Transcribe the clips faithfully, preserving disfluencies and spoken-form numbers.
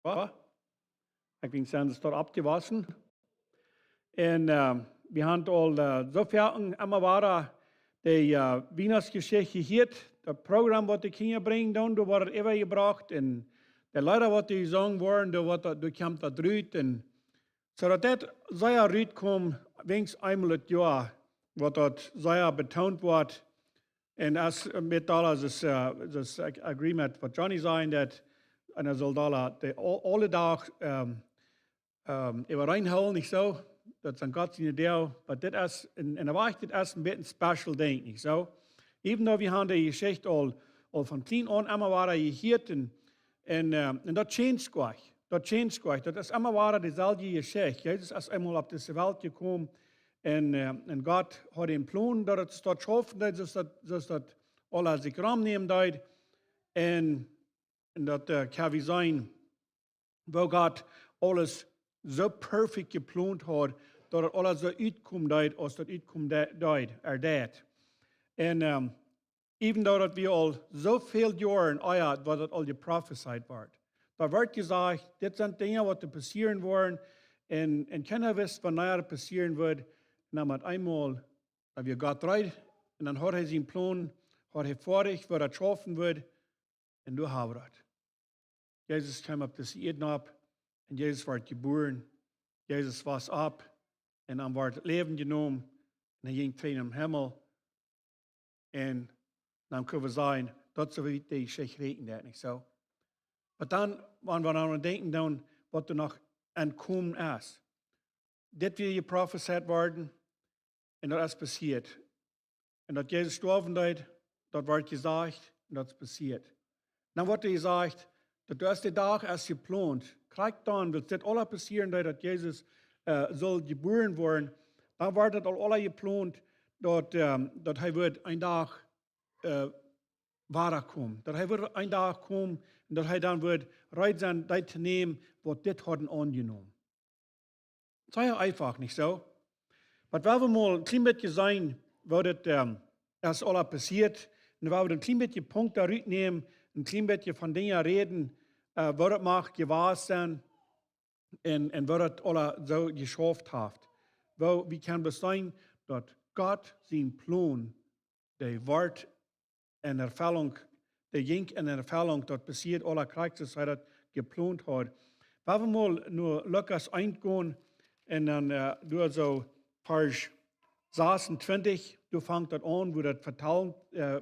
Joa. Ekj sie doa oppjewossen. Un, äh, wie haben aul, äh, soo väl emma wada de, äh, Wienachtsjeschicht jehieet, daut Program waut de Kjinja brinjen doonen, doa woat daut äwajebrocht un de Leeda waut doa jesunjen woaren, doa woat daut, doa kjemt daut rut un soo daut daut sea rut kjemt, weens eemol daut Joa, waut daut sea betoont woat. Un aus, äh, met daut, aus, äh, aus ekj agree met waut Johnny säd, daut, un hee saul daut de, aul-, aule Dach, ähm, ähm, äwareen hoolen, nich soo? Daut es Gott sien Idee, oba dit es, en, en de Woarheit, dit es een bät een special Dinkj, nich soo? Even though wie haben de Jeschicht aul, aul von kjlien aun emma wada jehieet un, un, ähm, un daut change nich, daut change nich, daut es emma wada deeselwje Jeschicht. Jesus es eemol opp dise Welt jekomen un, äh, un Gott haud een Plon, daut et daut schaufen deed, soo daut, soo daut aules sikj romnämen deed. Un, un daut, äh, kjenn wie seenen, woo Gott aules soo perfekt jeplont haud, daut et aules soo utkomen deed, aus daut utkomen de-, deed, ea deed. Un, ähm, even though daut wie aul soo väl Joaren, ah joa, waut daut aul jeprofezeit wort. Doa wort jesajcht, dit sent Dinja waut doa passieren woaren. Un, un kjeena wist, wanea daut passieren wudd. Un dan met eemol, dan wia Gott reed. Un dan haud hee sienen Plon, haud hee foadich, woo daut schaufen wudd. Un doa haben wie daut. Jesus kjeem opp dise Ieed nopp un Jesus wort jebuaren. Jesus wia opp un dan wort daut Läwen jenomen un hee jinkj trigj nom Himmel. Un dan kjenn wie sajen, daut es soo wiet de Jeschicht räakjent, daut nich soo. Oba dan, wan wie dan denkjen, dan waut doa noch aunkomen es. Dit wia jeprofezeit worden un daut es passieet. Un daut Jesus stoawen deed, daut wort jesajcht un daut es passieet. Dan wort jesajcht, daut doa es de Dach es jeplont. Krakjt dan, wiels dit aules passieren deed, daut Jesus, äh, saul jebuaren woaren, dan wort daut aul aules jeplont, daut, ähm, daut hee wudd een Dach, äh, wada komen. Daut hee wudd een Dach komen un daut hee dan wudd reed sennen, dee to nämen, waut dit hauden aunjenomen. Sea eenfach, nich soo? Oba wie wellen mol een kjlien bät seenen, woo daut, ähm, es aules passieet. Un wie wellen een kjlien bät Punkten doa rutnämen, een kjlien bät von Dinja räden, äh, woo daut mach jewast sennen un, un woo daut aules soo jeschauft haft. Woo, wie kjennen besteien, daut Gott sien Plon, dee wort en Erfellunk, dee jinkj en Erfellunk, daut passieed aules krakjt soo aus hee daut jeplont haud. Wie wellen mol no Lukas eent gonen un dan, äh, doa soo Varsch sasuntwintich, doa fangt daut aun, woo daut vetalen, äh,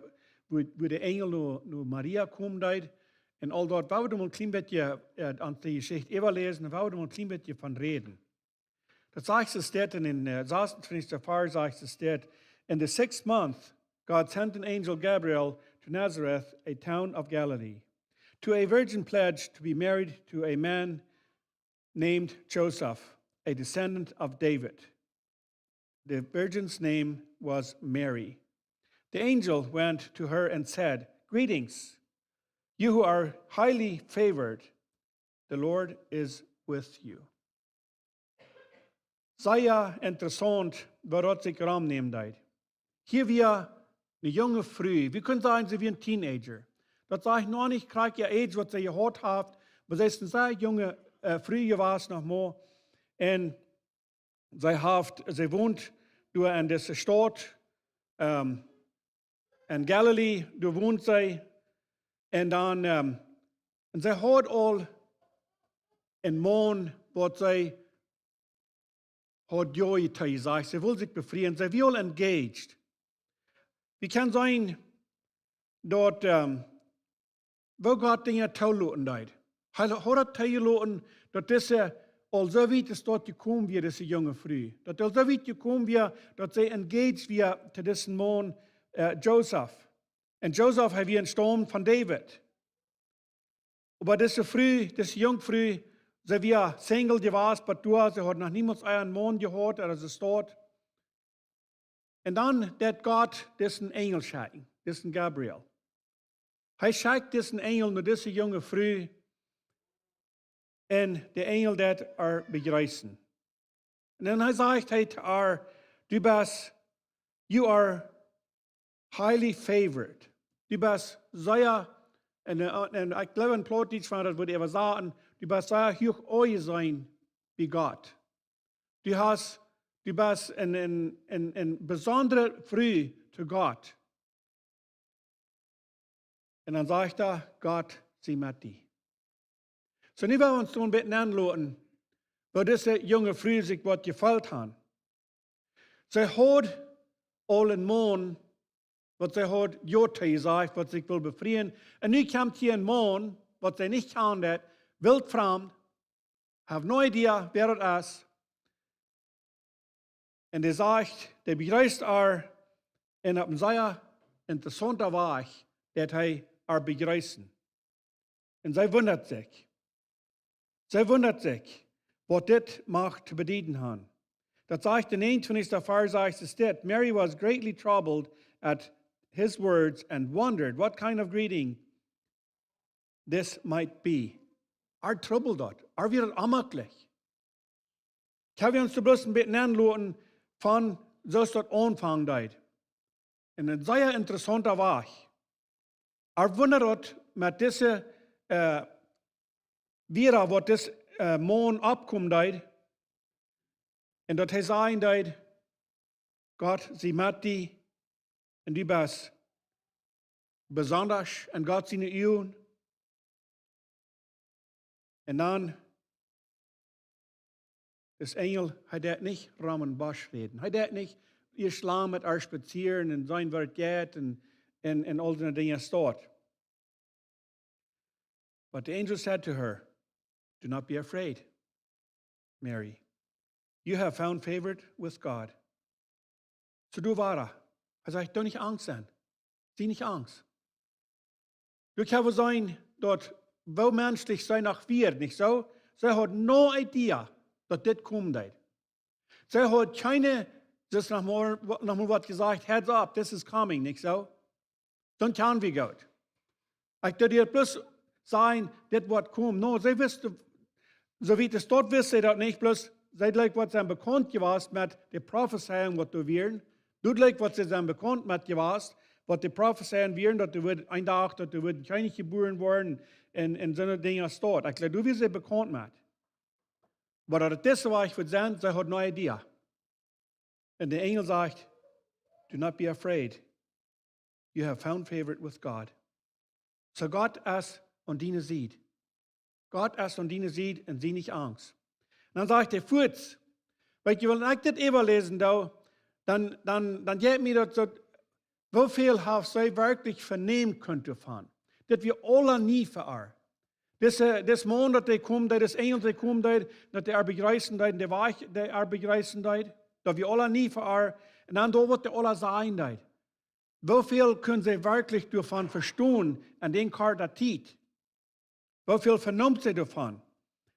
woo, woo de Enjel no, no Maria komen deed. Un aul daut, wie wellen mol een kjlien bät, äh, aun de Jeschicht äwaläsen, un wie wellen mol een kjlien bät von räden. Daut sajcht soo, steit en, en, äh, sasuntwintichsten Varsch sajcht soo, steit, "In the sixth month, God sent an angel Gabriel to Nazareth, a town of Galilee, to a virgin pledged to be married to a man named Joseph, a descendant of David." The virgin's name was Mary. The angel went to her and said, "Greetings, you who are highly favored, the Lord is with you." Sea interessaunt, woo daut sikj romnämen deed. Hia wia eene junge Fru, wie kjennen sajen, see wia een Teenager. Daut sajcht noch nich krakjt äa Age, waut see jehaut haft, oba see es eene sea junge, äh, Fru jewast noch mau. Un see haft, see wont doa en dise Staut, ähm, en Galilee, doa wont see. Un dan, ähm, un see haud aul een Maun, waut see haud jo jesajcht, see wull sikj befrieen, see wia aul engaged. Wie kjennen seenen, daut, ähm, woo Gott Dinja toloten deed. Hee haud daut toloten, daut dise aul soo wiet es daut jekomen wia, dise junge Fru. Daut aul soo wiet jekomen wia, daut see engaged wia to disen Maun, äh, Josef. Un Josef, hee wia een Staum von David. Oba dise Fru, dise Jungfru, see wia single jewast, bat doa, see haud noch niemols eenen Maun jehaut, ooda soo waut. Un dan deed Gott disen Enjel schekjen, disen Gabriel. Hee schekjt disen Enjel no dise junge Fru un de Enjel deed äa bejreessen. Un dan hee sajcht hee to äa, "Du best, you are highly favored." Du best sea, un, un, un ekj jleew en Plautdietsch von daut wudd äwasaten, Du best sea huach aunjeseenen bie Gott. Du hast, du best eene, eene, eene, eene besondre Fru to Gott. Un dan sajcht hee: Gott sie met die. Soo, nu well wie ons een bät nenloten, woo dise junge Fru sikj waut jefeelt haft. See haud aul eenen Maun, waut see haud jo jesajcht, waut sikj wull befrieen. Un nu kjemt hia een Maun, waut see nich kjand, wildfremd, haft no idea wäa daut es. Un dee sajcht, dee bejreest äa en opp een sea interessaunta Wajch, daut hee äa bejreest. Un see wundat sikj. See wundat sikj, waut dit mucht to bedieden haben. Daut sajcht de näajenuntwintichste Varsch, sajcht et dit: Mary was greatly troubled at his words and wondered what kind of greeting this might be. Äa trubbelt daut. Äa wia daut onjemakjlich. Ekj hab ons bloos een bät nenloten von soo aus daut aunfangen deed. En een sea interessaunta Wajch. Äa wundat daut met dise, äh, wia waut dis, äh, Maun oppkomen deed. Un daut hee sajen deed: Gott sie met die un du best besonda en Gott siene Uagen. Un dan, dis Enjel, hee deed nich rom em Busch räden. Hee deed nich ieescht lang met äa spazieren un seenen woo et jeit un, un, un aul dee Dinja doa. But the angel said to her, "Do not be afraid, Mary. You have found favor with God." Soo, doa wia hee. Hee sajcht: "Doo nich angst sennen. Sie nich angst." Doa kjenn wie seenen daut, woo menschlich see noch wia, nich soo? See haud no idea, daut dit komen deed. See haud kjeene, see haud noch mau, noch mau waut jesajcht: "Heads up, this is coming," nich soo? Dan kjenn wie goot. Ekj deed hia bloos sajen, dit woat komen. No, see wist, soo wiet aus daut wist see daut nich, bloos see deed waut see bekaunt jewast met de Profezeiungen waut doa wieren. Doa deed waut see bekaunt met jewast, waut de Profezeiungen wieren, daut doa wudd een Dach, daut doa wudd een Kjennich jebuaren woaren un, un soone Dinja doa. Ekj jleew, doa wia see bekaunt met. Oba daut et dise Wajch wudd sennen, see haud no idea. Un de Enjel sajcht: "Do not be afraid. You have found favor with God." Soo, Gott es aun diene Sied. Gott es aun diene Sied un sie nich angst. Un dan sajcht hee fuaz, weetst du, wan ekj dit äwaläsen doo, dan, dan, dan jeit mie daut soo, woo väl haft see werkjlich vernämen kunt doavon? Daut wia aules nie fa äa. Dise, dis Maun, daut hee komen deed, dis Enjel, daut hee komen deed, daut hee äa bejreessen deed, un de Wajch, daut hee äa bejreessen deed, daut wia aules nie fa äa. Un dan doa waut hee aules sajen deed. Woo väl kunn see werkjlich doavon vestonen en dee korte Tiet? Woo väl vernämt see doavon?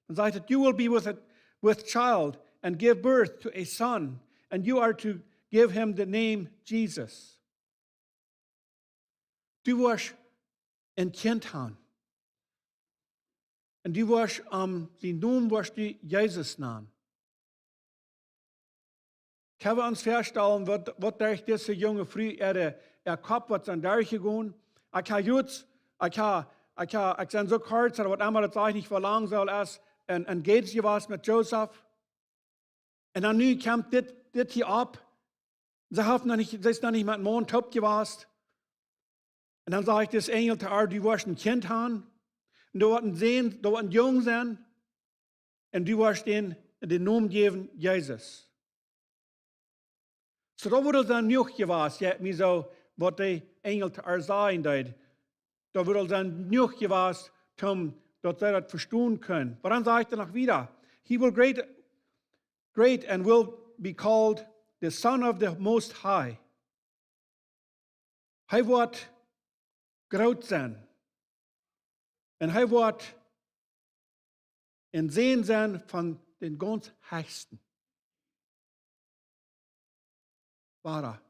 Dan sajcht et: "You will be with a, with child and give birth to a son, and you are to give him the name Jesus." Du woascht een Kjint haben. Un du woascht, ähm, sienen Nomen woascht du Jesus nanen. Kjenn wie ons väastalen, waut, waut derch dise junge Fru äa, äa Kopp, waut see derchjegonen? Ekj hab jrod, ekj hab, ekj hab, ekj sie soo kort, ooda waut emma, daut sajcht nich, woo lang see aul es, en, en Gates jewast met Josef. Un dan nu kjemt dit, dit hia opp. See haft noch nich, see es noch nich met Maun toop jewast. Un dan sajcht dis Enjel to äa: "Du woascht een Kjint haben. Un daut woat een Sän, daut woat een Jung sennen. Un du woascht am dän Nomen jäwen Jesus." Soo, daut wudd dan jenuach jewast, jo, mie soo, waut de Enjel to äa sajen deed. Daut wudd dan jenuach jewast, om daut see daut vestonen kunnen. Oba dan sajcht et noch wieda: "He will great, great and will be called the Son of the Most High." Hee woat groot sennen. Un hee woat een Sän sennen von dän gaunz Hechsten. Wada,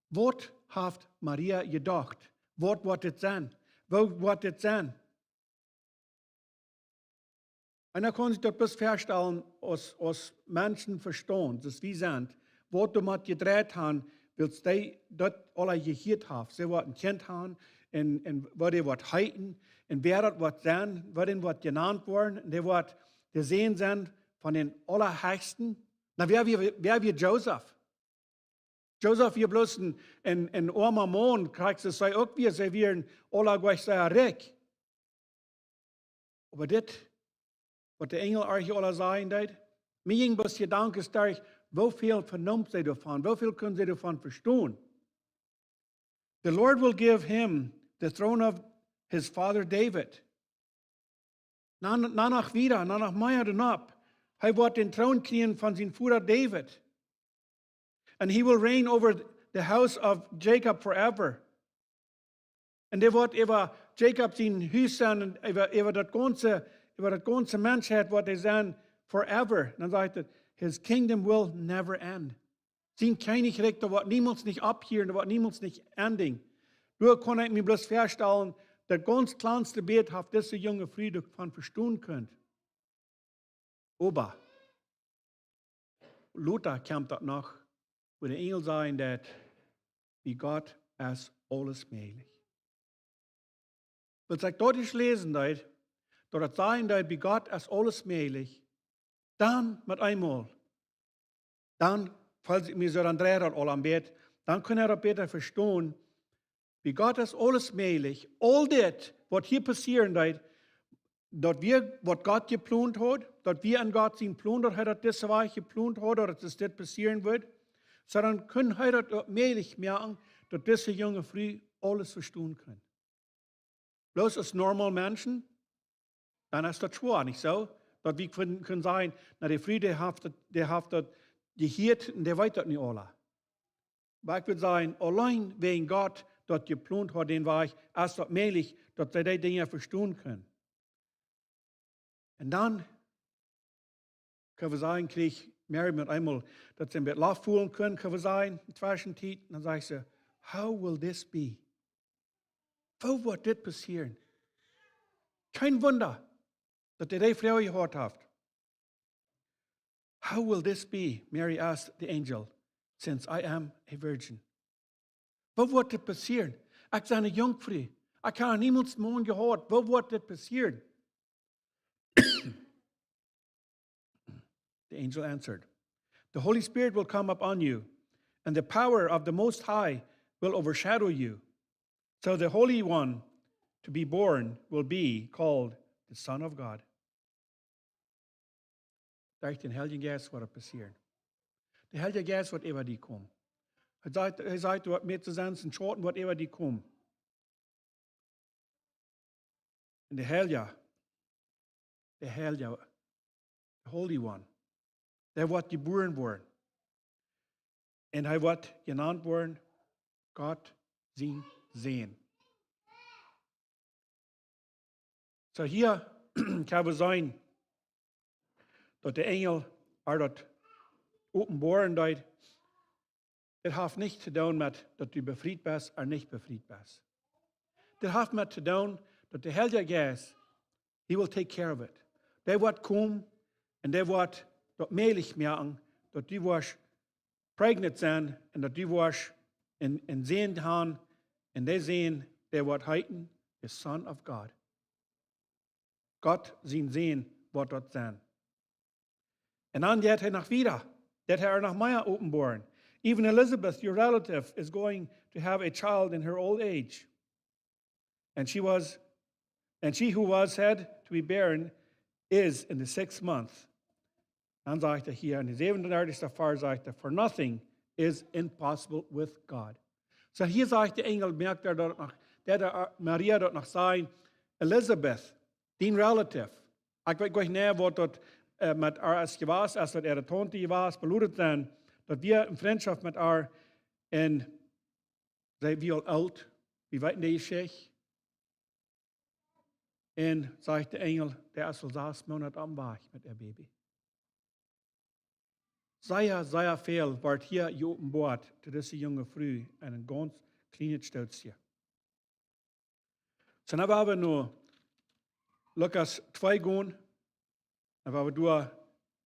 waut haft Maria jedocht? Waut woat dit sennen? Woo woat dit sennen? Un dan kaun sikj daut bloos väastalen aus, aus Menschen vestonen, soo aus wie sent, waut doa met jedreit haben, wiels dee daut aule jehieet haft. See woat een Kjint haben, un, un woo dee woat heeten, un wäa daut woat sennen, woo dee woat jenant woaren, un dee woat de Sän sennen von dän Aulahechsten. Na, wäa, wäa, wäa wia Josef? Josef wia bloos een, een, een oama Maun, krakjt soo aus see uk wia, see wieren aula goa sea rikj. Oba dit, waut de Enjel hia aula sajen deed, mie jinkj bloos Jedanken derch, woo väl venomen see doavon, woo väl kunnen see doavon vestonen. The Lord will give him the throne of his father David. Na, na noch wieda, na noch mea doaropp. Hee woat dän Troon kjrieen von sienen Voda David. And he will reign over the house of Jacob forever. Un dee woat äwa Jakob sien Hus sennen un äwa, äwa daut gaunze, äwa daut gaunze Menschheit woat hee sennen forever. Dan sajcht et, his kingdom will never end. Sien Kjennichrikj, daut woat niemols nich opphieren, daut woat niemols nich endigen. Doa kaun ekj mie bloos väastalen, daut gaunz kjlanste bät haft dise junge Fru doavon vestonen kunt. Oba lota kjemt daut noch, wua de Enjel sajen deed, bie Gott es aules mäajlich. Wiels ekj daut ieescht läsen deed, daut et sajen deed, bie Gott es aules mäajlich, dan met eemol, dan, aus ekj mie soo dan dreid daut aul een bät, dan kunn ekj daut bäta vestonen. Bie Gott es aules mäajlich. Aul dit, waut hia passieren deed, daut wia, waut Gott jeplont haud, daut wia en Gott sien Plon, daut hee daut dise Wajch jeplont haud, daut et dit passieren wudd, sonda kunn hee daut uk mäajlich moaken, daut dise junge Fru aules vestonen kunn. Bloos aus normal Menschen, dan es daut schwoa, nich soo? Daut wie kunnen, kunnen sajen, na, de Fru, dee haft daut, dee haft daut jehieet un dee weet daut nu aula. Oba ekj wudd sajen, auleen wäajen Gott daut jeplont haud, dän Wajch, es daut mäajlich, daut see dee Dinja vestonen kunn. Un dan, kjenn wie sajen, kjrieech Mary met eemol, daut see een bät Loft holen kunn, kjenn wie sajen, enne Tweschentiet. Dan sajcht see, "How will this be?" Woo woat dit passieren? Kjeen Wunda, daut dee dee Froag jehieet haft. "How will this be?" Mary asked the angel, "since I am a virgin." Woo woat dit passieren? Ekj sie eene Junkfru. Ekj hab niemols eenen Maun jehaut. Woo woat dit passieren? The angel answered, "The Holy Spirit will come upon you, and the power of the Most High will overshadow you. So the Holy One to be born will be called the Son of God." Derch dän Heiljen Jeist woat et passieren. De Heilja Jeist woat äwa die komen. Hee sajcht, hee sajcht, doa woat mea to sennen, sien Schauten woat äwa die komen. Un de Heilja, de Heilja, the Holy One, dee woat jebuaren woaren. Un hee woat jenant woaren Gott sien Sän. Soo hia kjenn wie seenen, daut de Enjel äa daut openboaren deed. Et haft nuscht to doonen met daut du befriet best ooda nich befriet best. Et haft met to doonen daut de Heilja Jeist, he will take care of it. Dee woat komen un dee woat daut mäajlich moaken, daut du woascht pregnant sennen un daut du woascht een, een Sän haben, un dee Sän, dee woat heeten, the Son of God. Gott sien Sän woat daut sennen. Un dan jeit hee noch wieda, daut hee äa noch mea openboaren. "Even Elizabeth, your relative, is going to have a child in her old age. And she was, and she who was said to be barren is in the sixth month." Dan sajcht hee hia en de säwenundartichste Varsch, sajcht hee, "For nothing is impossible with God." Soo hia sajcht de Enjel, moakt hee daut noch, daut hee Maria daut noch sajcht, "Elizabeth, dien relative." Ekj weet goanich, waut daut, äh, met äa es jewast, aus daut äare Taunte jewast, belodet sennen, daut wia eene Frintschoft met äa un see wia aul oolt, wie weeten de Jeschicht. Un sajcht de Enjel, dee es aul sas Moonat aum Wajch met äa Baby. Sea, sea väl woat hia jeopenboat to dise junge Fru en een gaunz kjlienet Stootje. Soo, nu woa wie no Lukas twee gonen, dan woa wie doa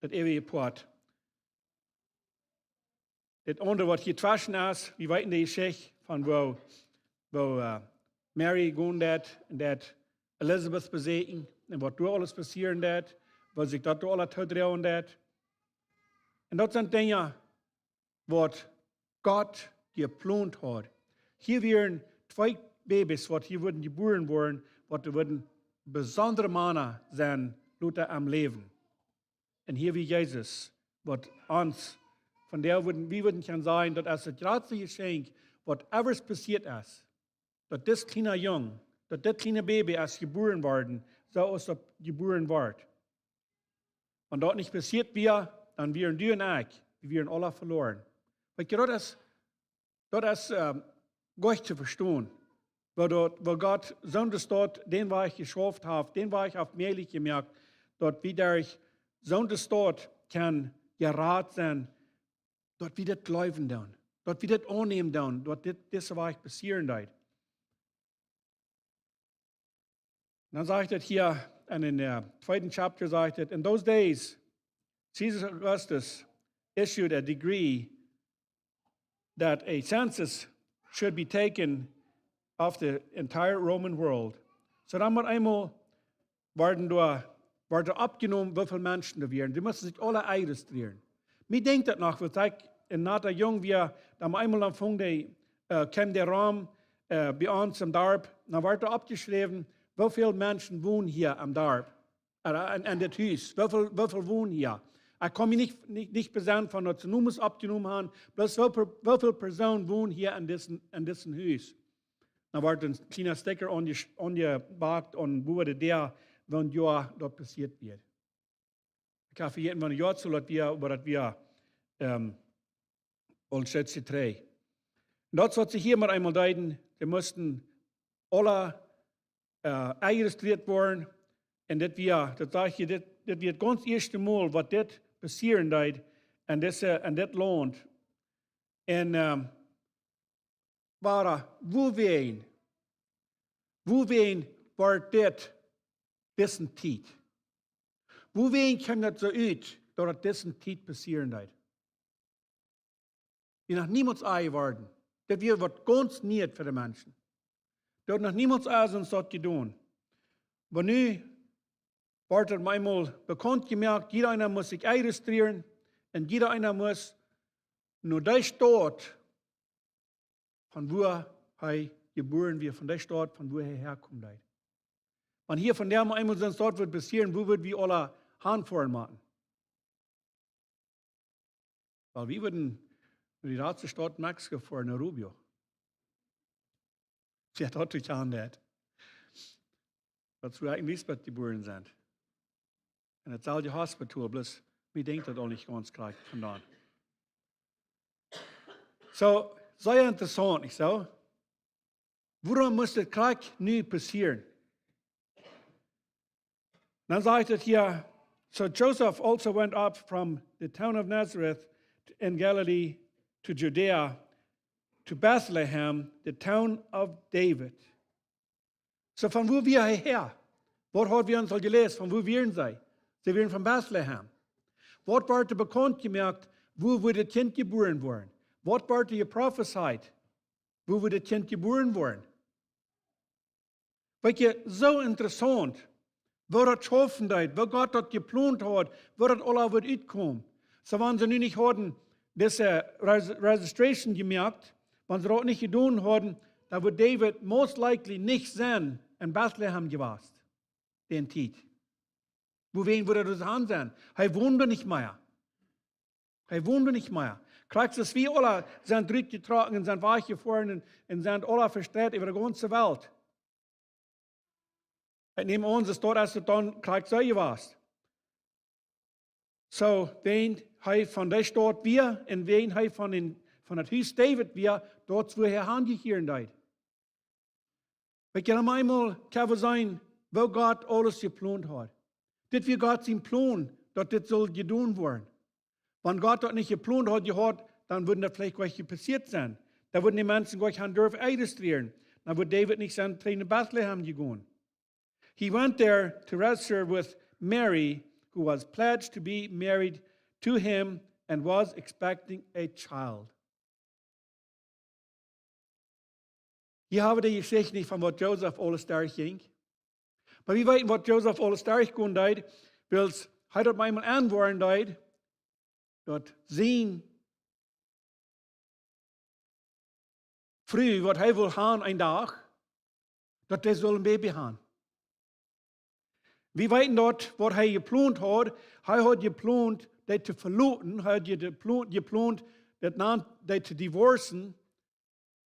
daut eewje Poat. Daut aundre waut hia tweschen es, wie weeten de Jeschicht von woo, woo, äh, Mary gonen deit un deit Elisabeth besieekjen un waut doa aules passieren deit, waut sikj daut doa aula toodreien deit. Un daut sent Dinja, waut Gott jeplont haud. Hia wieren twee Babys, waut hia wudden jebuaren woaren, waut doa wudden besondre Mana sennen lota aum Läwen. Un hia wia Jesus, waut ons, von däm wudden, wie wudden kjennen sajen, daut es daut jratste Jeschenkj, waut ever passieet es. Daut dit kjliena Jung, daut dit kjliene Baby es jebuaren worden, soo aus daut jebuaren wort. Wan daut nich passieet wia, dan wieren du un ekj, wie wieren aula veloaren. Weetst, daut es, daut es, ähm, goot to vestonen. Woo daut, woo Gott soon de Staut dän Wajch jeschauft haft, dän Wajch haft mäajlich jemoakt, daut wie derch soon de Staut kjennen jerat sennen, daut wie dit jleewen doonen, daut wie dit aunnämen doonen, daut dit, dise Wajch passieren deed. Dan sajcht et hia en dän, äh, tweeden Chapter, sajcht et: "In those days, Caesar Augustus issued a decree that a census should be taken of the entire Roman world." Soo dan met eemol worden doa, worden oppjenomen, woo väl Menschen doa wieren. Dee musten sikj aula registrieren. Mie denkjt daut noch, woo ekj een nata Jung wia, dan met eemol dan funk dee, äh, kjeem de Rom, äh, bie ons em Darp, dan wort doa oppjeschräwen, woo väl Menschen wonen hia em Darp, äh, en, en dit Hus, woo väl, woo väl wonen hia. Ekj kaun mie nich, nich, nich besennen, von daut see Numes oppjenomen haben, bloos woo väl, woo väl Persoonen wonen hia en disen, en disen Hus. Dan wort een kjliena Sticker aunje-, aunjebakt aun wua de Doa, wan Joa daut passieet wia. Ekj hab vejäten, wan Joa daut wia, oba daut wia, ähm, aul een Stootje trigj. Un daut es waut see hia met eemol deeden, see musten aula, äh, registriert woaren. Un dit wia, daut saj ekj, dit, dit wia daut gaunz ieeschte Mol, waut dit passieren deed en dise, en dit Launt. Un, ähm, wua, wuawäajen, wuawäajen wort dit, dise Tiet? Wuawäajen kjeem daut soo ut, daut et dise Tiet passieren deed? Wia noch niemols aunjeworden. Daut wia waut gaunz Nieet fa de Menschen. Daut haud noch niemols aunsoont jedonen. Oba nu wort et met eemol bekaunt jemoakt, jieda eena must sikj registrieren un jieda eena must no dee Staut, von wua hee jebuaren wia, von dee Staut, von wua hee häakomen deed. Wan hia vondoag met eemol soon Stoot wudd passieren, wua wudd wie aula hanfoaren motten? Well, wie wudden no de jratste Staut Mexiko foaren, no Rubio. Wäa daut doa aun deit. Daut es wua ekj en Lisbeth jebuaren sie. En daut selwje Hospital, bloos mie denkjt daut aul nich gaunz krakjt vondoag. Soo, sea interessaunt, nich soo? Wuarom must daut krakjt nu passieren? Dan sajcht et hia: "So Joseph also went up from the town of Nazareth in Galilee to Judea, to Bethlehem, the town of David." Soo, von wua wia hee häa? Waut haud wie ons aul jeläst? Von wua wieren see? See wieren von Bethlehem. Waut wort doa bekaunt jemoakt? Wua wudd daut Kjint jebuaren woaren? Waut wort doa jeprofezeit? Wua wudd daut Kjint jebuaren woaren? Weetst, soo interessaunt, woo daut schaufen deed, woo Gott daut jeplont haud, woo daut aula wudd utkomen. Soo, wan see nu nich hauden dise Res-, Registration jemoakt, wan see daut nich jedonen hauden, dan wudd David most likely nich sennen en Bethlehem jewast, dee Tiet. Wuawäajen wudd hee doa sennen? Hee wond doa nich mea. Hee wond doa nich mea. Krakjt soo aus wie aula sent rutjetrocken un sent wajchjefoaren un, un sent aula vestreit äwa de gaunze Welt. Ekj näm aun, soo es daut dan krakjt soo jewast. Soo, wäajen hee von dee Staut wia un wäajen hee von dän, von daut Hus David wia, daut es wua hee hanjehieren deed. Weetst, dan met eemol kjenn wie seenen, woo Gott aules jeplont haud. Dit wia Gott sien Plon, daut dit sull jedonen woaren. Wan Gott daut nich jeplont haud jehaut, dan wudd daut veleicht goanich passieet sennen. Dan wudden de Menschen goanich han durft registrieren. Dan wudd David nich sennen trigj no Bethlehem jegonen. He went there to register with Mary, who was pledged to be married to him and was expecting a child. Hia hab wie de Jeschicht nich von waut Josef aules derchjinkj. Oba wie weeten waut Josef aules derchgonen deed, wiels hee daut mau eemol enwoaren deed, daut sien Fru, waut hee wull han een Dach, daut dee sull een Baby han. Wie weeten daut waut hee jeplont haud. Hee haud jeplont dee to veloten. Hee haud jeplont, jeplont daut Launt, dee to divorcen.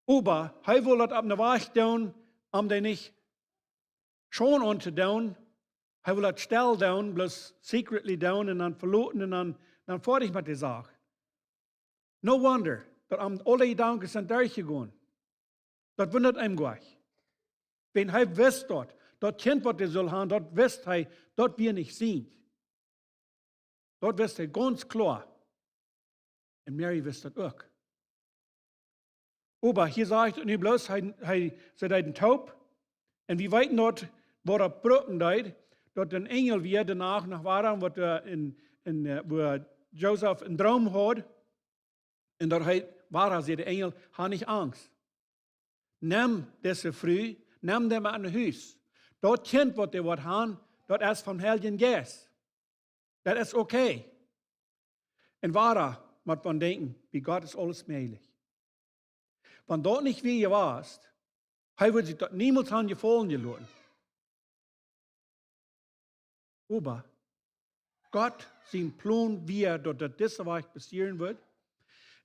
Oba hee wull daut opp ne Wajch doonen, om dee nich Schaunden auntodoonen. Hee wull daut stell doonen, bloos secretly doonen un dan veloten un dan, dan foadich met de Sach. No wonder daut am aule Jedanken sent derchjegonen. Daut wundat eenem goanich. Wiels hee wist daut, daut Kjint waut hee sull han, daut wist hee, daut wia nich sient. Daut wist hee gaunz kloa. Un Mary wist daut uk. Oba hia sajcht daut nu bloos, hee, hee, see deeden toop. Un wie weeten daut, waut daut brucken deed, daut een Enjel wia doano noch wada, waut, äh, en, en, äh, wua Josef een Droom haud. Un daut hee, wada säd de Enjel: Ha nich Angst. Nem dise Fru, nem dee mau en Hus. Daut Kjint waut dee woat han, daut es vom Heiljen Jeist. Daut es okay. Un wada mott eena denkjen, bie Gott es aules mäajlich. Wan daut nich wia jewast, hee wudd sikj daut niemols han jefaulen jeloten. Oba Gott sien Plon wia, daut daut dise Wajch passieren wudd.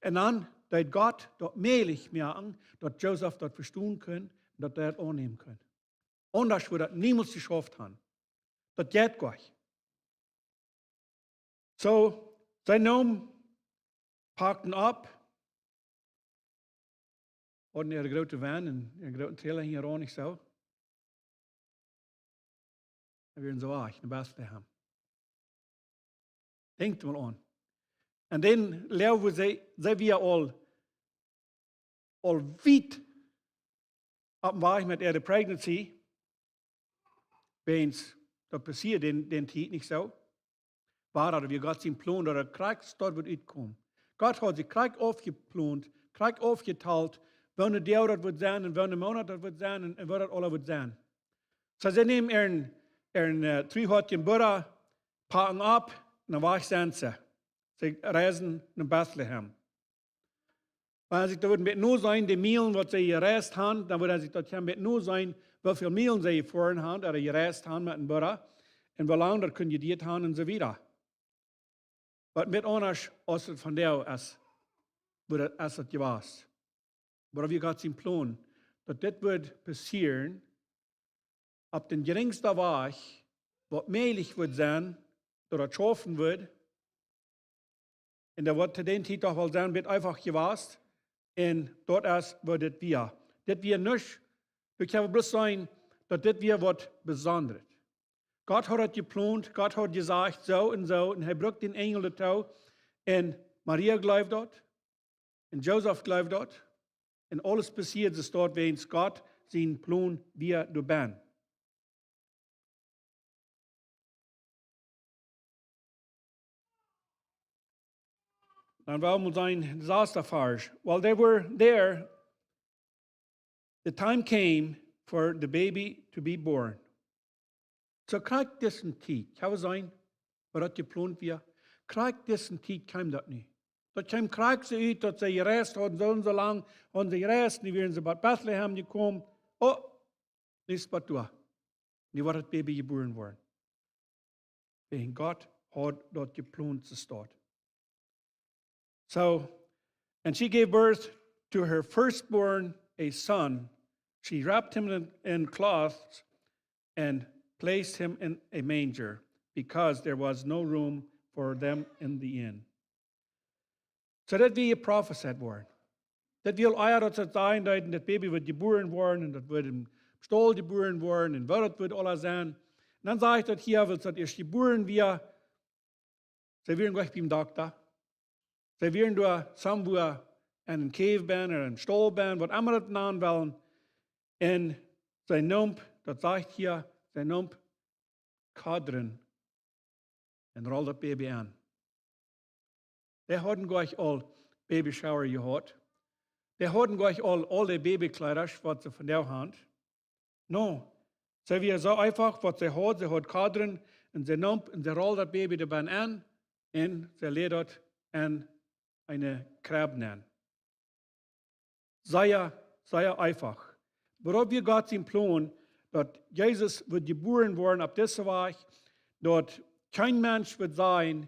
Un dan deed Gott daut mäajlich moaken, daut Josef daut vestonen kunn un daut hee daut aunnämen kunn. Aundasch wudd daut niemols jeschauft han. Daut jeit goanich. Soo, see neemen, packten opp, hauden äare groote Wan un äaren grooten Trailer hinjaraun, nich soo? Dan wieren see wajch no Betlehem. Denkjt mol aun. Un dan läwen see, see wia aul, aul wiet opp dän Wajch met äare pregnancy. Wiels daut passieed dän, dän Tiet, nich soo? Oba daut wia Gott sien Plon, daut daut krakjt doa wudd utkomen. Gott haud sikj krakjt aufjeplont, krakjt aufjetalt, woone Doag daut wudd sennen un woone Moonat daut wudd sennen un, un woo daut aules wudd sennen. Soo, see neemen äaren, äaren, äh, triehoatjen Brooda, packen opp, un dan wajch sent see. See reisen no Betlehem. Wan eena sikj daut wudd een bät noseenen, de Mielen waut see jereist han, dan wudd eena sikj daut een bät noseenen, woo väl Mielen see jefoaren han, ooda jereist han met dän Brooda, un woo lang daut kunn jeduat han un soo wieda. Waut met aundasch aus et vondoag es, woo daut, es daut jewast. Oba daut wia Gott sien Plon, daut dit wudd passieren, opp dän jrinjsten Wajch, waut mäajlich wudd sennen, daut daut schaufen wudd, un daut wudd to dän Tiet doch woll sennen, bät eefach jewast, un daut es waut dit wia. Dit wia nuscht, ekj well bloos sajen, daut dit wia waut Besondret. Gott haud daut jeplont, Gott haud jesajcht, soo un soo, un hee brukt dän Enjel doatoo, un Maria jleewd daut, un Josef jleewd daut, un aules passieed soo, wiels Gott sien Plon wia doabennen. Dan well wie sajen, de sasta Varsch. While they were there, the time came for the baby to be born. Soo krakjt dise Tiet, ekj well sajen, waut daut jeplont wia, krakjt dise Tiet kjeem daut nu. Daut kjeem krakjt soo ut, daut see jereist hauden, soo un soo lang hauden see jereist, nu wieren see bie Betlehem jekomen. Oh, nu es waut doa. Nu woat daut Baby jebuaren woaren. Wiels Gott haud daut jeplont, soo steit. So, and she gave birth to her firstborn, a son. She wrapped him in, in cloths and placed him in a manger, because there was no room for them in the inn. Soo daut wia jeprofezeit worden. Daut wia aul ea daut see sajen deeden, daut Baby wudd jebuaren woaren un daut wudd em Staul jebuaren woaren un woo daut wudd aules sennen. Un dan sajcht daut hia, wiels daut ieescht jebuaren wia, see wieren jlikj biem Dokta. See wieren doa somewhere en een cave bennen ooda een Staul bennen, waut emma daut nanen wellen. Un see neemen, daut sajcht hia, see neemen Kodren un rollen daut Baby aun. Dee hauden jlikj aul Baby Shower jehaut. Dee hauden jlikj aul, aul de Babykjleeda, waut see vondoag haben. No, see wia soo eefach, waut see haud, see haud Kwadren, un see neem, un see rolld daut Baby doa benn enn, un see läd daut enn eene Krebb nenn. Sea, sea eefach. Oba daut wia Gott sien Plon, daut Jesus wudd jebuaren woaren opp dise Wajch, daut kjeen Mensch wudd sajen,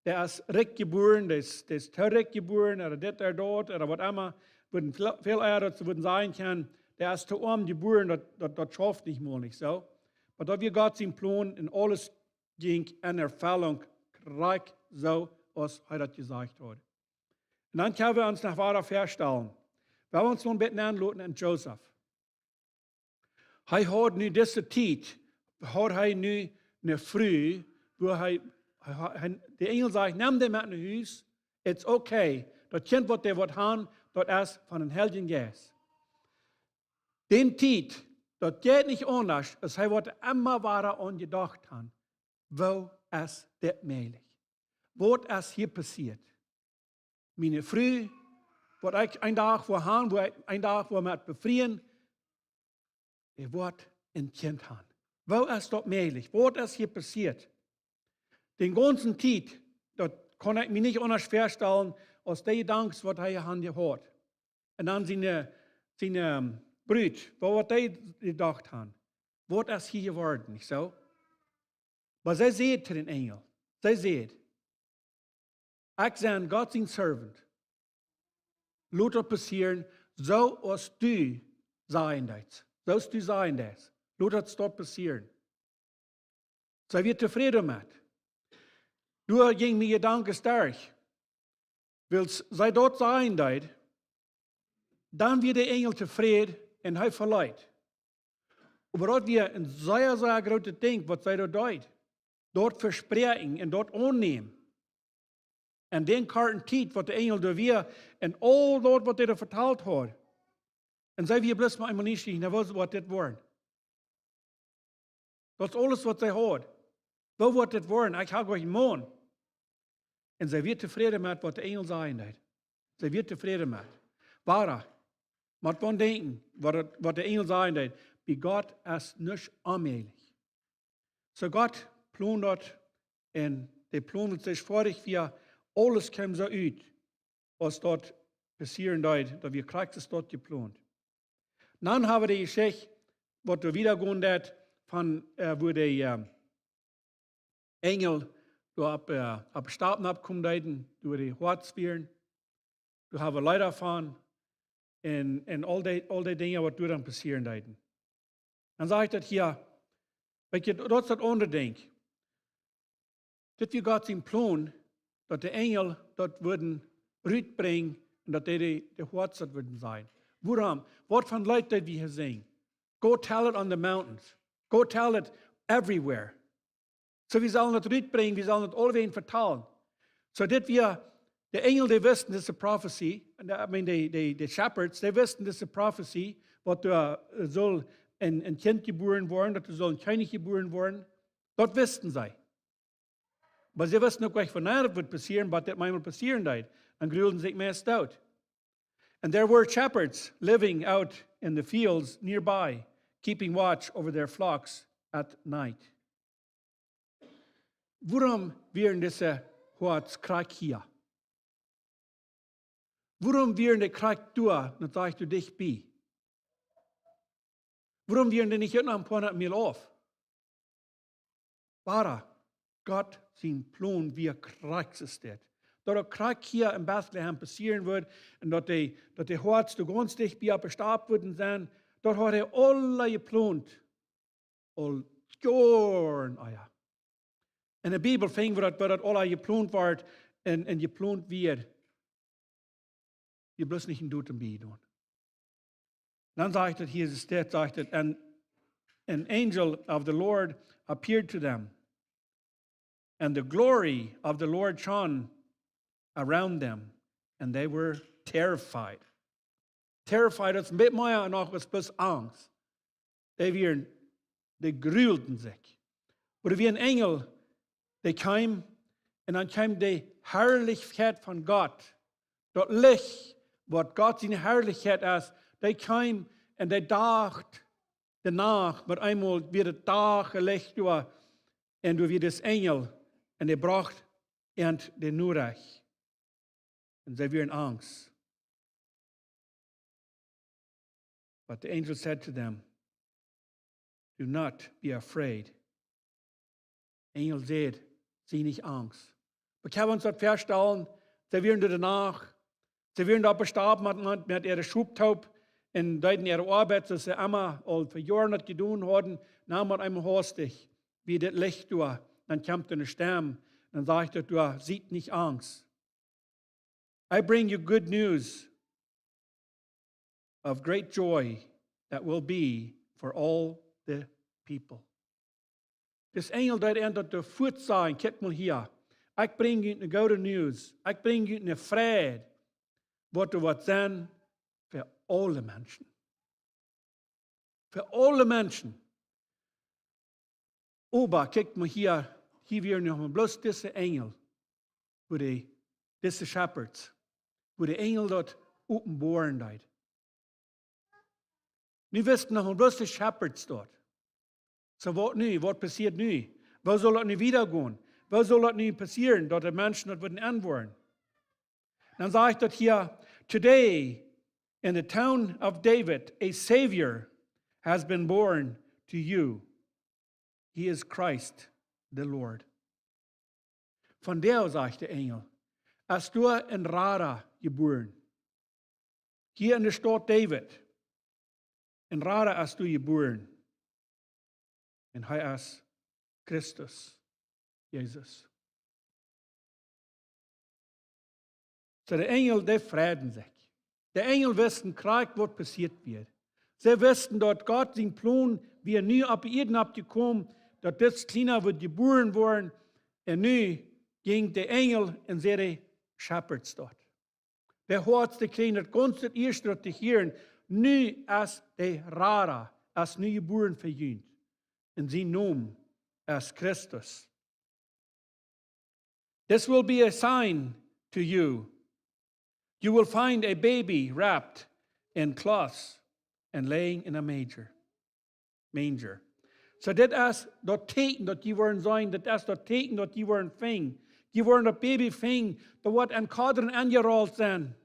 dee es rikj jebuaren, dee es, dee es too rikj jebuaren, ooda dit ooda daut, ooda waut emma, wudden väl, väl ea daut see wudden sajen kjennen, dee es too oam jebuaren, daut, daut, daut schauft nich mol, nich soo? Oba daut wia Gott sien Plon un aules jinkj enn Erfellunk, krakjt soo aus hee daut jesajcht haud. Un dan kjenn wie ons noch wieda väastalen. Wie wellen ons nu een bät nenloten aun Josef. Hee haud nu dise Tiet, haud hee nu eene Fru, wua hee, hee, hee, de Enjel sajcht: "Nemm dee met no Hus, it's okay. Daut Kjint, waut dee woat haben, daut es von dän Heiljen Jeist." Dee Tiet, daut jeit nich aundasch, aus hee woat emma wieda aun jedocht haben: Woo es dit mäajlich? Waut es hia passieet? Miene Fru, waut ekj een Dach woa haben, waut ekj een Dach woa met befrieen, dee woat een Kjint haben. Woo es daut mäajlich? Waut es hia passieet? Dee gaunze Tiet, daut kunn ekj mie nich aundasch väastalen, aus dee Jedanken, waut hee haud jehaut. Un dan siene, siene, ähm, Brut, waut, waut dee jedocht haben. Waut es hia jeworden, nich soo? Oba see säd to dän Enjel, see säd: "Ekj sie Gott sien Servant. Lot daut passieren, soo aus du sajen deist. Soo aus du sajen deist. Lot daut, daut passieren." See wia tofräd doamet. Doa jinkj mie Jedanken derch. Wiels see daut sajen deed, dan wia de Enjel tofräd un hee veleet. Oba daut wia een sea, sea grootet Dinkj, waut see doa deed. Daut vespräakjen un daut aunnämen. Un dee korte Tiet, waut de Enjel doa wia, un aul daut, waut hee doa vetalt haud. Un see wia bloos mau eemol nieschierich, na, woo woat dit woaren? Daut es aules, waut see haud. Woo woat dit woaren? Ekj hab doch een Maun. Un see wia tofräd met, waut de Enjel sajen deed. See wia tofräd met. Wada, mott wie denkjen, waut daut, waut de Enjel sajen deed. Bie Gott es nuscht onmäajlich. Soo Gott plond daut un dee plond sikj foadich, wia aules kjeem soo ut, aus daut passieren deed, daut wia krakjt soo aus daut jeplont. Dan hab wie de Jeschicht, waut wie wieda gonen deed, von, äh, wua de, äh, Enjel doa opp, äh, opp Stap nopp komen deeden, doa de Hoads wieren. Doa hab wie Leeda von, un, un aul dee, aul dee Dinja, waut doa dan passieren deeden. Dan sajcht daut hia, weetst, daut es daut aundre Dinkj. Dit wia Gott sien Plon, daut de Enjel daut wudden rutbrinjen un daut dee de, de Hoads daut wudden sajen. Wuarom? Waut fa Leet deed wie hia sinjen? "Go tell it on the mountains. Go tell it everywhere." Soo, wie sellen daut rutbrinjen, wie sellen daut aulwäajen vetalen. Soo, dit wia, de Enjel, dee wisten dise Profezie, un de, I mean, de, de, de shepherds, dee wisten dise Profezie, waut doa, äh, sull een, een Kjint jebuaren woaren, daut doa sull een Kjennich jebuaren woaren. Daut wisten see. Oba see wisten uk nich, wanea daut wudd passieren, oba daut mau mol passieren deed. Dan grulden see sikj meist doot. "And there were shepherds living out in the fields nearby, keeping watch over their flocks at night." Wuarom wieren dise Hoads krakjt hia? Wuarom wieren dee krakjt doa, daut sajcht doa dicht bie? Wuarom wieren dee nich noch een poa hundat Miel auf? Oba Gott sien Plon wia krakjt soo aus dit. Daut daut krakjt hia en Betlehem passieren wudd un daut dee, daut de Hoads doa gaunz dicht bie opp de Stap wudden sennen, daut haud hee aula jeplont. Aul Joaren ea. En de Bibel finj wie daut, woo daut aula jeplont wort un, un jeplont wort. Wie bloos nich een Datum bie doonen. Dan sajcht et, hia es et, sajcht et: "And an angel of the Lord appeared to them, and the glory of the Lord shone around them, and they were terrified." Terrified, daut es een bät mea noch aus bloos Angst. Dee wieren, dee grulden sikj. Oba wia een Enjel, dee kjeem, un dan kjeem de Harlichkjeit von Gott. Daut Licht, waut Gott siene Harlichkjeit es, dee kjeem un dee docht, de Nacht, met eemol wia de Dach, een Licht doa, un doa wia dis Enjel, un dee brocht an de Norecht. Un see wieren angst. But the angel said to them, "Do not be afraid." Enjel säd: "Sie nich angst." Wie kjennen ons daut väastalen, see wieren doa de Nacht, see wieren doa opp de Stap met, met, met äare Schoptoop un deeden äare Oabeit, soo aus see emma aul fa Joaren daut jedonen hauden, dan met eemol haustich, wia dit Licht doa, dan kjemt eene Stemm, dan sajcht et doa: "Sie nich angst. I bring you good news of great joy that will be for all the people." Dis Enjel deed an daut doa fuats sajen: "Kjikj mol hia. Ekj brinj junt eene goode News. Ekj brinj junt eene Freid, waut doa woat sennen fa aule Menschen." Fa aule Menschen. Oba kjikj mol hia, hia wieren noch mau bloos dise Enjel, woo dee, dise shepherds, woo de Enjel daut openboaren deed. Nu wisten noch mau bloos de shepherds daut. Soo, waut nu? Waut passieet nu? Woo saul daut nu wieda gonen? Woo saul daut nu passieren, daut de Menschen daut wudden enwoaren? Dan sajcht daut hia: "Today, in the town of David, a Savior has been born to you. He is Christ the Lord." Vondoag, sajcht de Enjel, es doa een Rada jebuaren. Hia en de Staut David, een Rada es doa jebuaren. Un hee es Christus, Jesus. Soo, de Enjel, dee freiden sikj. De Enjel wisten krakjt, waut passieet wia. See wisten, daut Gott sien Plon wia nu opp de Ieed jekomen, daut dit Kjliena wudd jebuaren woaren. Un nu jinkj de Enjel un säd de shepherds daut. De Hoaten kjrieejen daut gaunz daut ieeschte daut to hieren: "Nu es de Rada, es nu jebuaren fa junt. Un sien Nomen es Christus. This will be a sign to you. You will find a baby wrapped in cloths and laying in a manger." Manger. Soo, dit es daut Tieekjen daut jie woaren seenen, dit es daut Tieekjen daut jie woaren finjen. Jie woaren daut Baby finjen, daut woat en Kodren enjerolt sennen.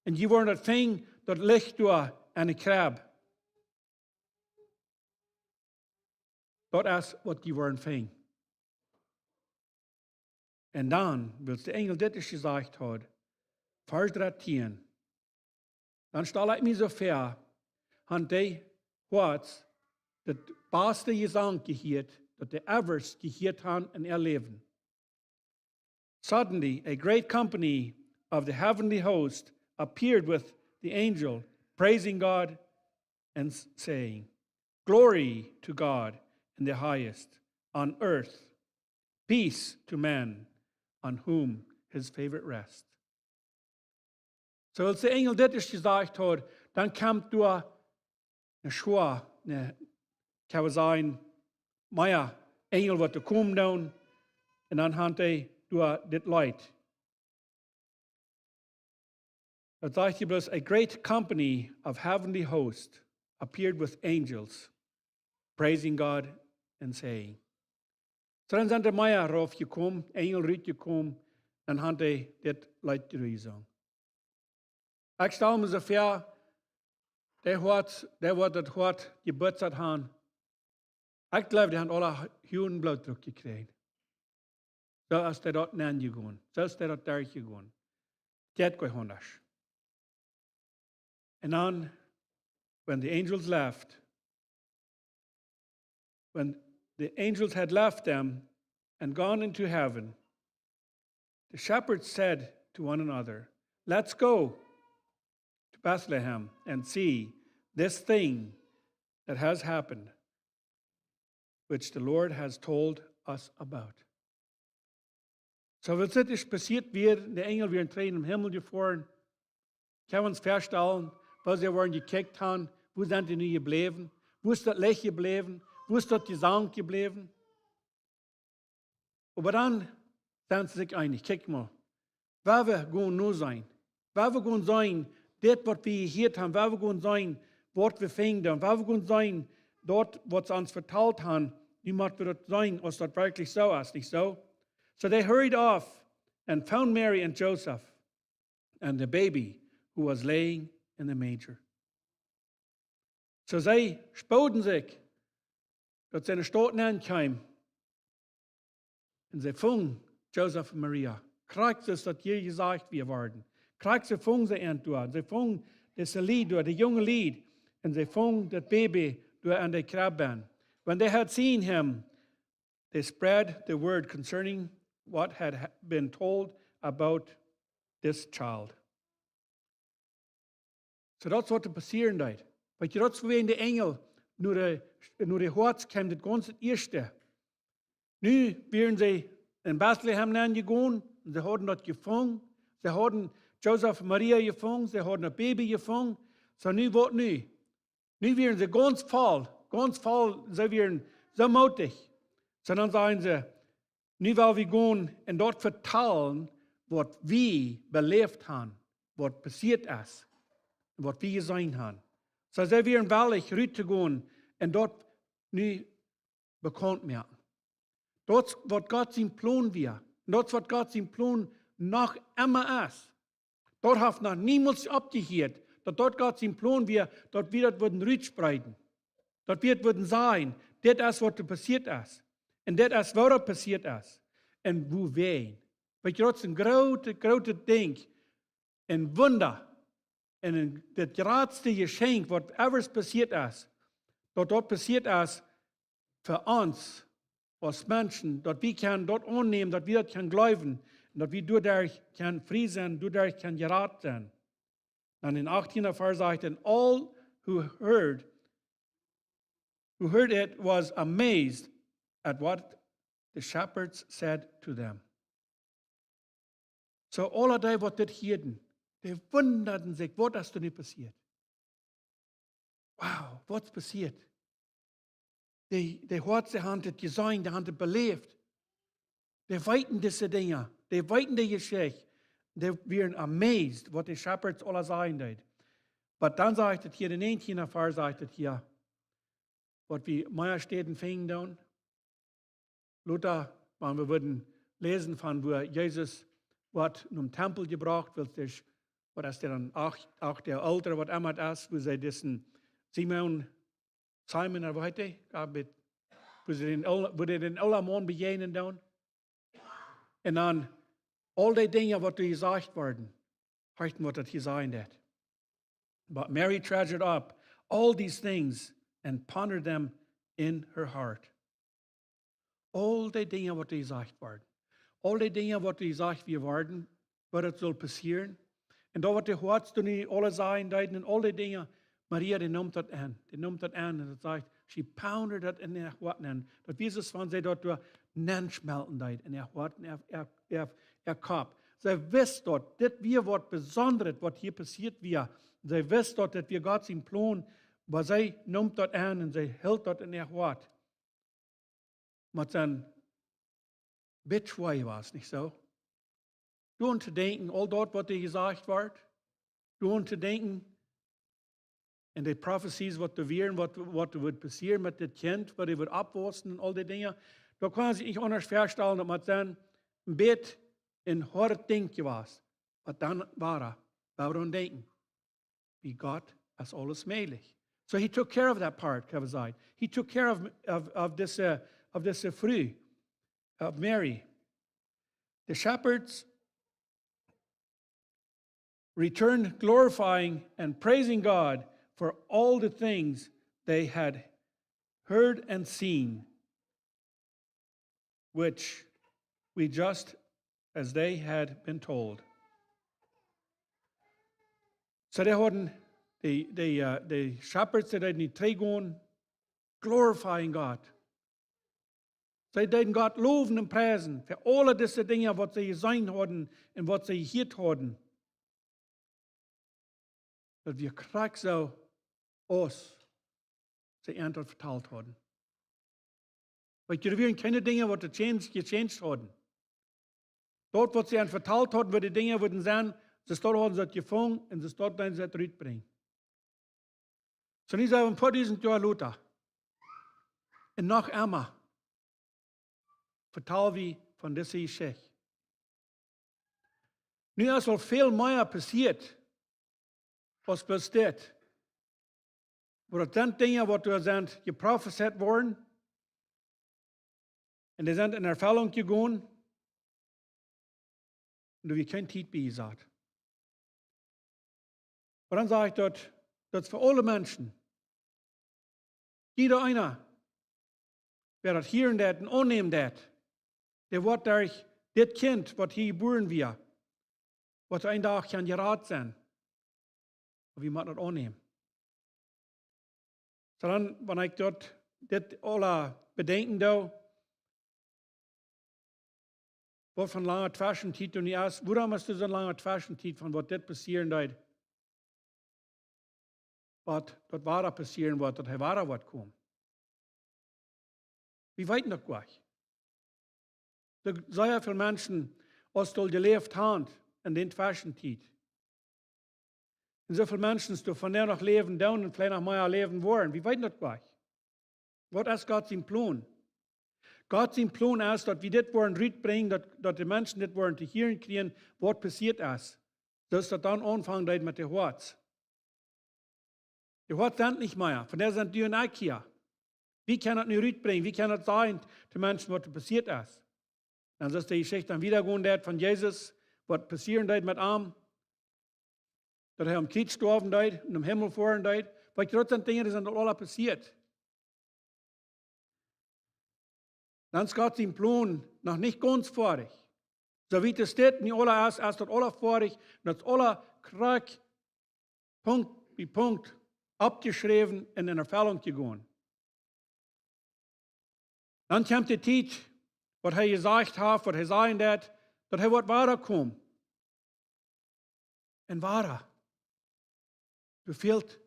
Un jie woaren daut finjen, daut licht doa en de Kjrebb. Daut es waut jie woaren finjen. Un dan, wiels de Enjel dit ieescht jesajcht haud, Varsch dartieen, dan stal ekj mie soo väa, han dee Hoaten daut baste Jesank jehieet, daut dee ever jehieet han en äa Läwen. Suddenly, a great company of the heavenly host appeared with the angel, praising God and s-, saying, "Glory to God in the highest, on earth, peace to men on whom his favor rests." Soo, wiels de Enjel dit ieescht jesajcht haud, dan kjemt doa ne Schoa, ne, ekj wudd sajen, mea Enjel waut doa komen doonen. Un dan han dee doa dit Leet. Daut sajcht hia bloos: "A great company of heavenly hosts appeared with angels, praising God and saying." Soo, dan sent doa mea rauf jekomen, Enjel rut jekomen, un han dee dit Leet jesungen. Ekj stal mie soo väa, dee Hoat, dee waut daut Hoat jebutsat han, ekj jleew, dee han aula huagen Blootdruck jekjräajen. Soo aus dee daut nenjegonen, soo aus dee daut derchjegonen. Daut jeit goanich aundasch. And then, when the angels left, when the angels had left them and gone into heaven, the shepherds said to one another, "Let's go to Bethlehem and see this thing that has happened, which the Lord has told us about." Soo, waut es passieet wia, de Enjel wieren trigj em Himmel jefoaren. Kjenn wie ons väastalen, woo see wieren jekjikjt han, wua sent dee nu jebläwen? Wua es daut Licht jebläwen? Wua es daut Jesank jebläwen? Oba dan sent see sikj eenich: "Kjikj mol, wie woaren nu sennen, Wua wie gonen seenen, dit waut wie jehieet haben, wua wie gonen seenen, waut wie finjen, wua wie gonen seenen, daut waut see ons vetalt haben, nu mott wie daut seenen, aus daut werkjlich soo es, nich soo? So they hurried off and found Mary and Joseph and the baby who was laying in the manger. So see spooden sikj, daut see enne Staut nenn kjeemen. Un see fungen Josef un Maria. Krakjt soo aus daut hia jesajcht wia worden. Krakjt soo fungen see an doa. See fungen dise Lied doa, de junge Lied. Un see fungen daut Baby doa aun de Krebb. When they had seen him, they spread the word concerning what had ha-, been told about this child. So daut es waut doa passieren deed. Weetst, daut es wua de Enjel no de, no de Hoads kjeem, daut gaunz ieeschte. Nu wieren see en Betlehem nenn jegonen, un see hauden daut jefungen. See hauden Josef un Maria jefungen, see hauden daut Baby jefungen. So nu waut nu? Nu wieren see gaunz voll, gaunz voll, see wieren soo mootich. So dan säden see, nu well wie gonen un daut vetalen, waut wie beläft haben, waut passieet es, un waut wie jeseenen haben. So see wieren wellich rut to gonen un daut nu bekaunt moaken. Daut es waut Gott sien Plon wia. Un daut es waut Gott sien Plon noch emma es. Daut haft noch niemols oppjehieet, daut daut Gott sien Plon wia, daut wie daut wudden rutspreeden. Daut wie daut wudden sajen, dit es waut doa passieet es. Un dit es woo daut passieet es. Un wuawäajen. Weetst, daut es een grootet, grootet Dinkj. Een Wunda. Un een, daut jratste Jeschenkj, waut ever passieet es, daut daut passieet es fa ons aus Menschen, daut wie kjennen daut aunnämen, daut wie daut kjennen jleewen, un daut wie doaderch kjennen frie sennen, doaderch kjennen jerat sennen. Dan em achttienden Varsch sajcht et, "And all who heard, who heard it was amazed at what the shepherds said to them." So aule dee waut dit hieeden, dee wundaden sikj, waut es doa nu passieet? Wow, waut es passieet? Dee, dee Hoads haben et jeseenen, dee haben et beläft. Dee weeten dise Dinja, dee weeten dee Jeschicht. Dee wieren amazed, waut de shepherds aula sajen deeden. Oba dan sajcht et hia, de näajentienden Varsch sajcht et hia, waut wie mea Städen finjen doonen. Lota, wan wie wudden läsen von wua Jesus woat nom Tempel jebrocht, wiels dee, waut es dee dan, acht, acht Joa oolt, waut emma et es, wua see disen Simon, Simon, ooda woo heet dee? Jo, met, wua see dän ool-, wua dee dän oolen Maun bejäajnen doonen. Un dan aul dee Dinja waut doa jesajcht worden, horcht waut daut hia sajen deit. "But Mary treasured up all these things and pondered them in her heart." Aul dee Dinja waut doa jesajcht worden. Aul dee Dinja waut doa jesajcht worden, waut et sull passieren. Un daut waut de Hoads doa nu aula sajen deeden un aul dee Dinja, Maria, dee neem daut aun. Dee neem daut aun un daut sajcht, she pondered daut en äa Hoat nenn. Daut wia soo aus wan see daut doa nenschmelten deed en äa Hoat, en äa, äa, äa, äa Kopp. See wist daut, dit wia waut Besondret, waut hia passieet wia. See wist daut, dit wia Gott sien Plon, oba see neem daut aun un see hilt daut en äa Hoat. Met sien bit schwoa wia, nich soo? Doaraun to denkjen, aul daut waut doa jesajcht wort, doaraun to denkjen, un de Profezies waut doa wieren, waut, waut doa wudd passieren met dit Kjint, waut doa wudd oppwaussen un aul dee Dinja, doa kaun see sikj nich aundasch väastalen, daut mott sennen een bit een hoadet Dinkj jewast. Oba dan wada, wada doaraun denkjen, bie Gott es aules mäajlich. So he took care of that part, kaun wie sajen. He took care of, of, of dise, of dise Fru, of Mary. The shepherds returned glorifying and praising God for all the things they had heard and seen, which we just as they had been told. So dee hauden, de, de, uh, de shepherds, dee deeden trigj gonen, glorifying God. See deeden Gott lowen un priesen fa aule dise Dinja, waut see jeseenen hauden un waut see jehieet hauden. Daut wia krakjt soo aus see an daut vetalt hauden. Weetst, doa wieren kjeene Dinja, waut doa change, gechanged hauden. Daut, waut see an vetalt hauden, woo dee Dinja wudden sennen, See staut hauden see daut jefungen un see staut deeden see daut rutbrinjen. Soo, nu sent wie een poa dusent Joa lota. Un noch emma vetal wie von dise Jeschicht. Nu es aul väl mea passieet aus bloos dit. Oba daut sent Dinja waut doa sent jeprofezeit worden. Un dee sent en Erfellunk jegonen. Un doa wia kjeene Tiet bie jesat. Oba dan saj ekj daut, daut es fa aule Menschen. Jieda eena, wäa daut hieren deit un aunnämen deit, dee woat derch dit Kjint, waut hia jebuaren wia, woat een Dach kjennen jerat sennen. Oba wie motten daut aunnämen. Soo dan, wan ekj daut, dit aula bedenkjen doo, waut fa lange Tweschentiet doa nu es, wuarom es doa soone lange Tweschentiet von waut dit passieren deed, waut daut wada passieren woat, daut hee wada woat komen? Wie weeten daut goanich. Doa sent sea väl Menschen, waut aul jeläft haben en dee Tweschentiet. Un soo väl Menschen, waut vondoag noch läwen doonen un veleicht noch mea läwen woaren. Wie weeten daut goanich. Waut es Gott sien Plon? Gott sien Plon es, daut wie dit woaren rutbrinjen, daut, daut de Menschen dit woaren to hieren kjrieen, waut passieet es. Soo daut dan aunfangen deit met de Hoaten. De Hoaten sent nich mea. Vondoag sent du un ekj hia. Wie kjennen daut nu rutbrinjen? Wie kjennen daut sajen to Menschen, waut doa passieet es? Dan es de Jeschicht dan wieda jegonen, daut von Jesus, waut passieren deed met am, daut hee aum Kjriez stoawen deed un em Himmel foaren deed. Weetst, daut sent Dinja, dee sent aul aula passieet. Dan es Gott sien Plon noch nich gaunz foadich. Soo wiet aus dit nu aula es, es daut aula foadich. Un daut es aula krakjt Punkt bie Punkt oppjeschräwen un en Erfellunk jegonen. Dan kjemt de Tiet, waut hee jesajcht haft, waut hee sajen deit, daut hee woat wada komen. Un wada. Doa fält,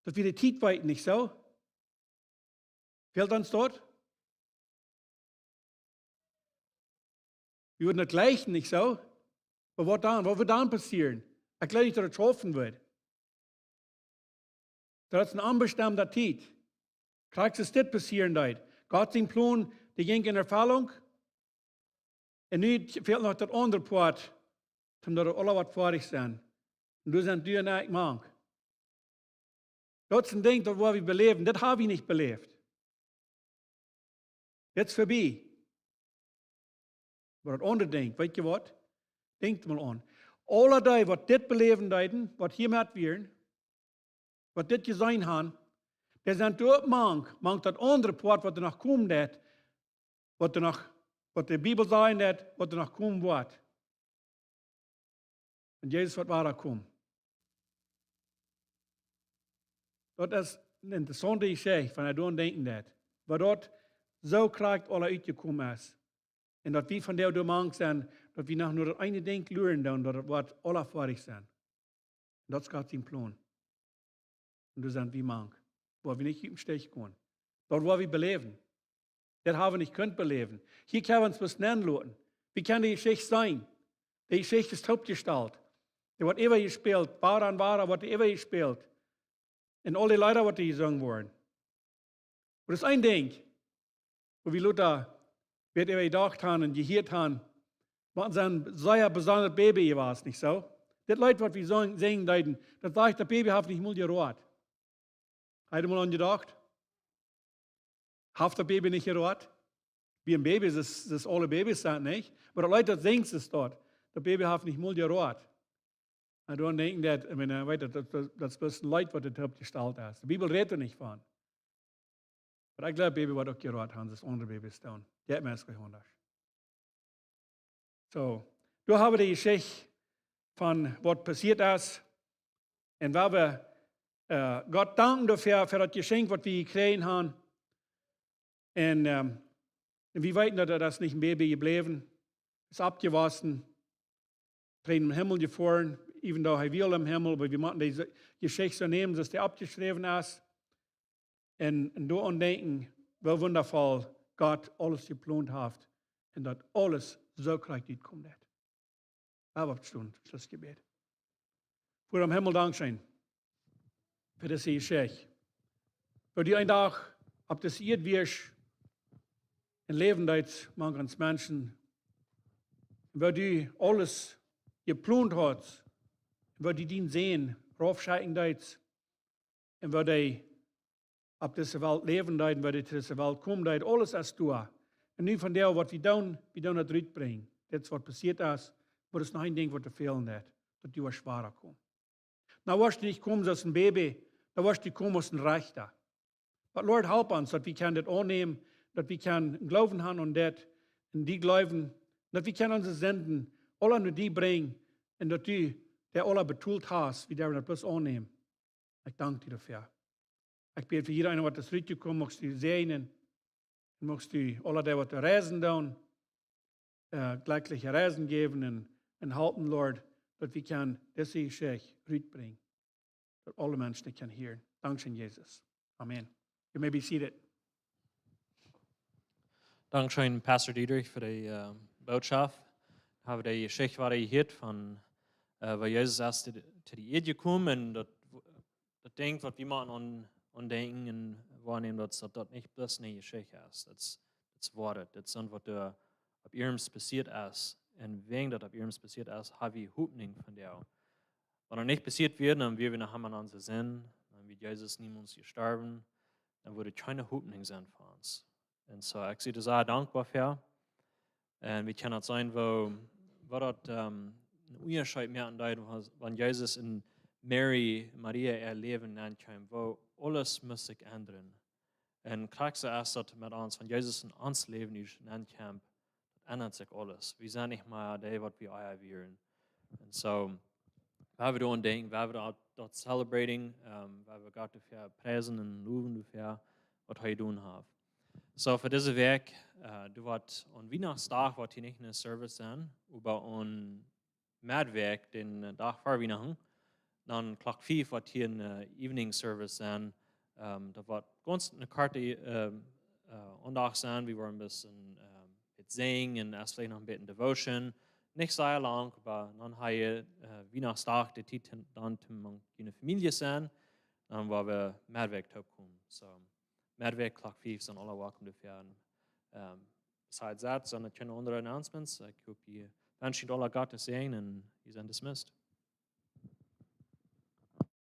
daut wie de Tiet weeten, nich soo? Fält ons daut? Wie wudden daut jlikjen, nich soo? Oba waut dan? Waut woat dan passieren? Ekj jleew nich, daut et schaufen woat. Daut es eene onbestemde Tiet. Krakjt soo aus dit passieren deed. Gott sien Plon, dee jinkj en Erfellunk. Un nu fält noch daut aundre Poat, om daut aula woat foadich sennen. Un doa sent du un ekj mank. Daut es een Dinkj, daut woa wie beläwen. Dit hab wie nich beläft. Dit es verbie. Oba daut aundre Dinkj, weetst waut? Denkj mol aun. Aule dee, waut dit beläwen deeden, waut hia met wieren, waut dit jeseenen haben, dee sent doa mank, mank daut aundre Poat, waut doa noch komen deit, waut doa noch, waut de Bibel sajen deit, waut doa noch komen woat. Un Jesus woat wada komen. Daut es eene interessaunte Jeschicht, wan eena doaraun denkjen deit. Woo daut soo krakjt aula utjekomen es. Un daut wie vondoag doa mank sent, daut wie noch no daut eene Dinkj luaren doonen, daut et woat aula foadich sennen. Un daut es Gott sien Plon. Un doa sent wie mank. Woa wie nich ut dän Stich komen. Daut woa wie beläwen. Daut hab wie nich kunt beläwen. Hia kjenn wie ons bloos nenloten. Wie kjennen de Jeschicht seenen. De Jeschicht es toopjestalt. Dee woat äwa jespält. Wada un wada woat dee äwa jespält. Un aul de Leeda, waut doa jesungen woaren. Oba daut es een Dinkj, woo wie lota, waut wie jedocht haben un jehieet haben, waut een sea besondret Baby wia, nich soo? Dit Leet, waut wie sung-, sinjen deeden, daut sajcht, daut Baby haft nich mol jeroat. Hast du mol aun jedocht? Haft daut Baby nich jeroat? Bie een Baby es, es aule Babys sent, nich? Oba daut Leet, daut sinjt see doa. Daut Baby haft nich mol jeroat. Un dan denkjen dee, ekj meen, weetst, daut, daut, daut es bloos een Leet, waut doa toopjestalt es. De Bibel rät doa nich von. Oba ekj jleew, Baby woat uk jeroat haben, daut aundre Babys doonen. Dee haft mie es aundasch. Soo, doa hab wie de Jeschicht von waut passieet es. Un wua wie, äh, Gott danken doafäa, fa daut Jeschenkj, waut wie jekjräajen haben. Un, ähm, un wie weeten, daut daut es nich een Baby jebläwen. Es oppjewossen. Trigj em Himmel jefoaren, even though hee wia aul em Himmel, oba wie motten dise Jeschicht soo nämen, soo aus dee oppjeschräwen es. Un, un doaraun denkjen, woo wundavoll Gott aules jeplont haft un daut aules soo krakjt utkomen woat. Lot ons oppstonen, Schlussjebäd. Voda em Himmel, dankscheen fa dise Jeschicht. Woo du een Dach opp dise Ieed wieescht un läwen deetst mank ons Menschen. Un woo du aules jeplont hast. Un woo du dien Sän raufschekjen deetst. Un woo dee opp dise Welt läwen deed, woo dee to dise Welt komen deed, aules es doa. Un nu von doa, waut wie doonen, wie doonen daut rutbrinjen. Dit es waut passieet es, oba daut es noch een Dinkj waut doa fälen deit, daut du woascht wadakomen. Dan woascht du nich komen soo aus een Baby, dan woascht du komen aus een Rechta. But Lord, help ons, daut wie kjennen dit aunnämen, daut wie kjennen Gloowen haben aun dit, un die jleewen, daut wie kjennen onse Sinden aula no die brinjen, un daut du dee aula betolt hast, wie derwen daut bloos aunnämen. Ekj dank die doafäa. Ekj bäd fa jieda eena, waut es rutjekomen, muchst du säajnen, un muchst du aula dee, waut reisen doonen, äh, jlekjliche Reisen jäwen un, un halpen, Lord, daut wie kjennen dise Jeschicht rutbrinjen, daut aule Menschen dee kjennen hieren. Dankscheen, Jesus. Amen. You may be seated. Dankscheen, Pastor Diedrich, fa de, äh, Bootschoft. Hab de Jeschicht wada jehieet von, äh, woo Jesus es to de, to de Ieed jekomen un daut, daut Dinkj, waut wie motten aun, aun denkjen un woanämen, daut, daut daut nich bloos eene Jeschicht es. Daut es, daut es woa. Daut es waut doa opp ieescht passieet es. Un wäajen daut opp ieescht passieet es, hab wie Hopninj von doa. Wan daut nich passieet wia, dan wia wie noch emma aun onse Sind, dan wia Jesus niemols jestorwen, dan wudd kjeene Hopninj sennen fa ons. Un soo, ekj sie doa sea dankboa fa. Un wie kjennen daut seenen, woo, woo daut, ähm, een Unjascheet moaken deed, wan, wan Jesus un Mary, Maria äa Läwen nenkjeem, woo aules must sikj endren. Un krakjt soo es daut met ons, wan Jesus en ons Läwen nu nenkjemt, daut endat sikj aules. Wie sent nich mea dee, waut wie ea wieren. Un soo, wie haben doa een Dinkj, wie haben daut, daut celebrating, ähm, wie haben Gott doafäa priesen un lowen doafäa, waut hee jedonen haft. Soo, fa dise Wäakj, äh, du woascht aun Wiehnachtsdach woat hia nich een Service sennen, oba aun Meddwäakj, dän, äh, Dach ver Wienachten, dan Klock fief woat hia een, äh, Evening Service sennen. Ähm, daut woat gaunz eene korte, ähm, äh, Aundacht sennen. Wie woaren een bät, ähm, waut sinjen un es veleicht noch een bät Devotion. Nich sea lang, oba dan hab jie, äh, Wiehnachtsdach de Tiet dan toom mank june Famielje sennen. Dan woa wie Meddwäakj toopkomen. Soo, Meddwäakj Klock fief sent aule welcome doafäa. Un, ähm, besides that, sent doa kjeene aundre announcements. Ekj hop, jie wenschen junt aula Gott sienen Säajen un jie sent dismissed.